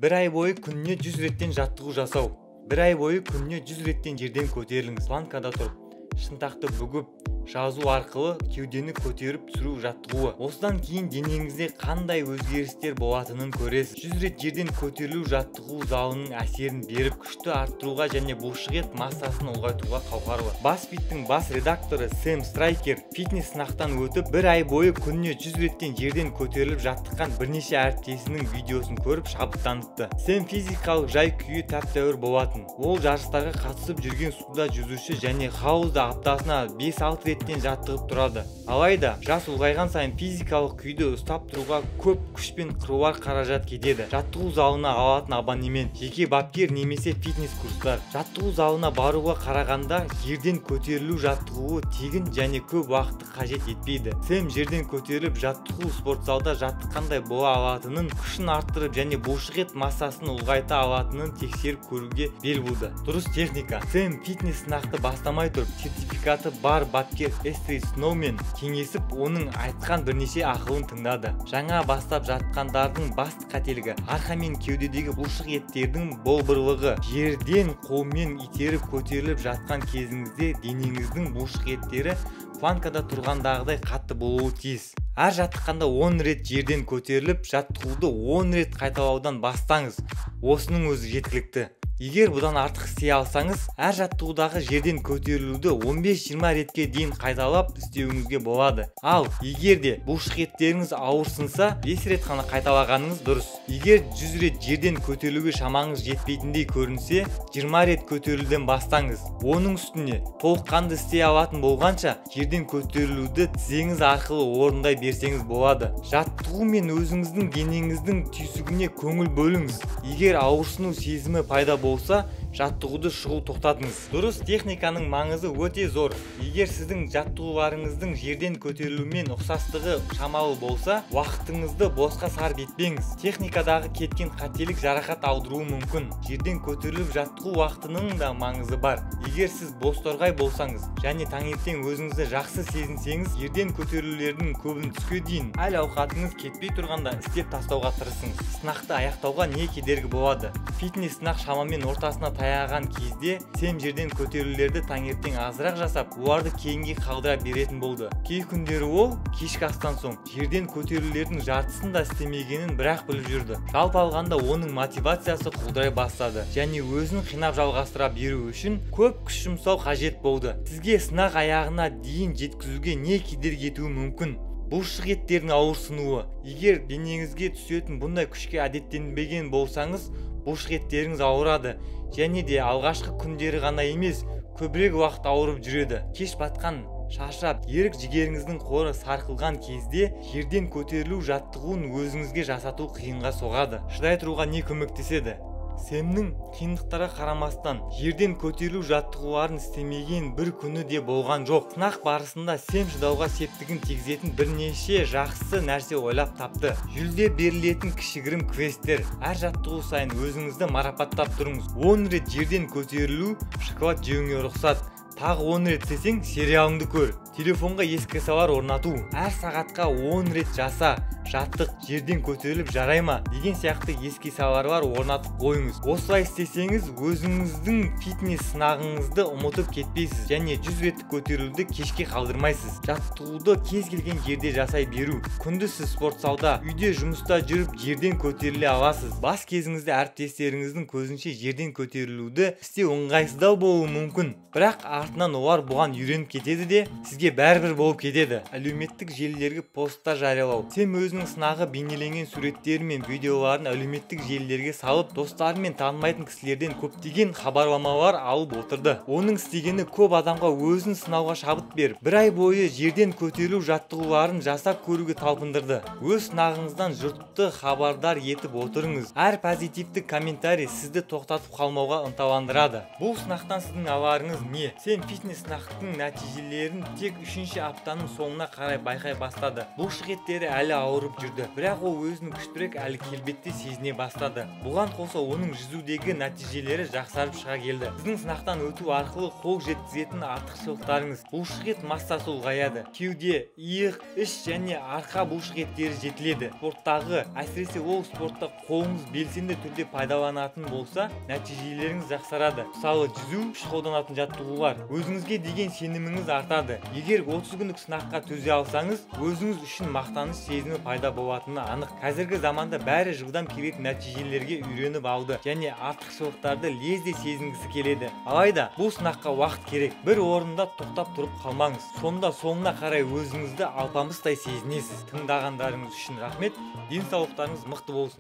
Бір ай бойы күніне 100 реттен жаттығу жасау. Бір ай бойы күніне 100 реттен жерден көтеріліңіз. Планкада тұрып, шынтақты бүгіп, жазу арқылы кеудені көтеріп түсіру жаттығуы. Осыдан кейін денеңізде қандай өзгерістер болатынын көресіз. 100 рет жерден көтерілу жаттығу залының әсерін беріп, күшті арттыруға және бұлшықет массасын ұлғайтуға қауқарлы. BuzzFeed'тің бас редакторы Сэм Страйкер фитнес сынақтан өтіп, бір ай бойы күніне 100 реттен жерден көтеріліп жаттыққан бірнеше әріптесінің видеосын көріп шабыттаныпты. Сэм физикалық жай күйі тәп-тәуір болатын. Ол жарыстарға қатысып жүрген суда жүзуші және хаузда аптасына 5-6 реттен жаттығып тұрады. Алайда жас ұлғайған сайын физикалық күйді ұстап тұруға көп күш пен қыруар қаражат кетеді. Жаттығу залына алатын абонемент, жеке бапкер немесе фитнес курстар. Жаттығу залына баруға қарағанда жерден көтерілу жаттығуы тегін және көп уақытты қажет етпейді. Сэм жерден көтеріліп жаттығу спортзалда жаттыққандай бола алатынын, күшін арттырып және бұлшықет массасын ұлғайта алатынын тексеріп көруге бел буды. Дұрыс техника. Сэм фитнес сынақты бастамай тұрып, сертификаты бар бапкер Эстрид Сноумен кеңесіп, оның айтқан бірнеше ақылын тыңдады. Жаңа бастап жатқандардың басты қателігі арқа мен кеудедегі бұлшық еттердің болбырлығы. Жерден қолмен итеріп көтеріліп жатқан кезіңізде денеңіздің бұлшық еттері планкада тұрғандағыдай қатты болуы тиіс. Әр жаттыққанда 10 рет жерден көтеріліп, жаттығуды 10 рет қайталаудан бастаңыз. Осының өзі жеткілікті. Егер бұдан артық істей алсаңыз, әр жаттығудағы жерден көтерілуді 15-20 ретке дейін қайталап істеуіңізге болады. Ал егер де бұлшық еттеріңіз ауырсынса, 5 рет қана қайталағаныңыз дұрыс. Егер 100 рет жерден көтерілуге шамаңыз жетпейтіндей көрінсе, 20 рет көтерілуден бастаңыз. Оның үстіне толыққанды істей алатын болғанша жерден көтерілуді тізеңіз арқылы орындай берсеңіз болады. Жаттығу мен өзіңіздің денеңіздің түйсігіне көңіл бөліңіз. Егер ауырсыну сезімі пайда болса, жаттығуды шұғыл тоқтатыңыз. Дұрыс техниканың маңызы өте зор. Егер сіздің жаттығуларыңыздың жерден көтерілумен ұқсастығы шамалы болса, уақытыңызды босқа сарп етпеңіз. Техникадағы кеткен қателік жарақат алдыруы мүмкін. Жерден көтеріліп жаттығу уақытының да маңызы бар. Егер сіз бозторғай болсаңыз және таңертең өзіңізді жақсы сезінсеңіз, жерден көтерілулердің көбін түске дейін әл ауқатыңыз кетпей тұрғанда істеп тастауға тырысыңыз. Сынақты аяқтауға не кедергі болады? Фитнес сынақ шамамен ортасына таяған кезде Сэм жерден көтерілулерді таңертең азырақ жасап, оларды кейінге қалдыра беретін болды. Кей күндері ол кешкі астан соң жерден көтерілулердің жартысын да істемегенін бірақ біліп жүрді. Жалпы алғанда оның мотивациясы құлдырай бастады және өзін қинап жалғастыра беру үшін көп күш жұмсау қажет болды. Сізге сынақ аяғына дейін жеткізуге не кедергі етуі мүмкін? Бұлшық еттердің ауырсынуы. Егер денеңізге түсетін бұндай күшке әдеттенбеген болсаңыз, бұлшық еттеріңіз ауырады және де алғашқы күндері ғана емес, көбірек уақыт ауырып жүреді. Кеш батқан, шаршап, ерік жігеріңіздің қоры сарқылған кезде жерден көтерілу жаттығуын өзіңізге жасату қиынға соғады. Шыдай тұруға не көмектеседі? Сэмнің қиындықтарға қарамастан жерден көтерілу жаттығуларын істемеген бір күні де болған жоқ. Сынақ барысында Сэм шыдауға септігін тигізетін бірнеше жақсы нәрсе ойлап тапты. Жүлде берілетін кішігірім квесттер. Әр жаттығу сайын өзіңізді марапаттап тұрыңыз. 10 рет жерден көтерілу, шоколад жеуіңе рұқсат. Тағы 10 рет істесең, сериалыңды көр. Телефонға еске салар орнату. Әр сағатқа 10 рет жаса, жаттық, жерден көтеріліп жарай ма деген сияқты еске саларлар орнатып қойыңыз. Осылай істесеңіз, өзіңіздің фитнес сынағыңызды ұмытып кетпейсіз және 100 реттік көтерілуді кешке қалдырмайсыз. Жаттығуды кез келген жерде жасай беру. Күндіз сіз спортзалда, үйде жұмыста жүріп жерден көтеріле аласыз. Бас кезіңізде әріптестеріңіздің көзінше жерден көтерілуді істеу ыңғайсыздау болуы мүмкін. Бірақ артынан олар бұған үйреніп кетеді де, сізге бәрібір болып кетеді. Әлеуметтік желілерге посттар жариялау. Сэм өзінің сынағы бейнеленген суреттері мен видеоларын әлеуметтік желілерге салып, достары мен танымайтын кісілерден көптеген хабарламалар алып отырды. Оның істегені көп адамға өзін сынауға шабыт беріп, бір ай бойы жерден көтерілу жаттығуларын жасап көруге талпындырды. Өз сынағыңыздан жұртты хабардар етіп отырыңыз. Әр позитивті комментарий сізді тоқтатып қалмауға ынталандырады. Бұл сынақтан сіздің аларыңыз не? Сэм фитнес сынақтың нәтижелерін тек 3-ші аптаның соңына қарай байқай бастады. Бұлшық еттері әлі ауырып көмек жүрді. Бірақ ол өзін күштірек әлі келбетте сезіне бастады. Бұған қоса оның жүзудегі нәтижелері жақсарып шыға келді. Сіздің сынақтан өту арқылы қол жеткізетін артықшылықтарыңыз: бұлшықет массасы ұлғаяды, кеуде, иық, іш және арқа бұлшық еттері жетіледі. Спорттағы, әсіресе ол спортта қолыңыз белсенді түрде пайдаланатын болса, нәтижелеріңіз жақсарады. Мысалы, жүзу, күш қолданатын жаттығулар. Өзіңізге деген сеніміңіз артады. Егер 30 күндік сынаққа төзе алсаңыз, өзіңіз үшін мақтаныш сезімі пайда болатыны анық. Қазіргі заманда бәрі жылдам келетін нәтижелерге үйреніп алды және артықшылықтарды лезде сезінгісі келеді. Алайда бұл сынаққа уақыт керек. Бір орында тоқтап тұрып қалмаңыз. Сонда соңына қарай өзіңізді алпамыстай сезінесіз. Тыңдағандарыңыз үшін рахмет. Денсаулықтарыңыз мықты болсын.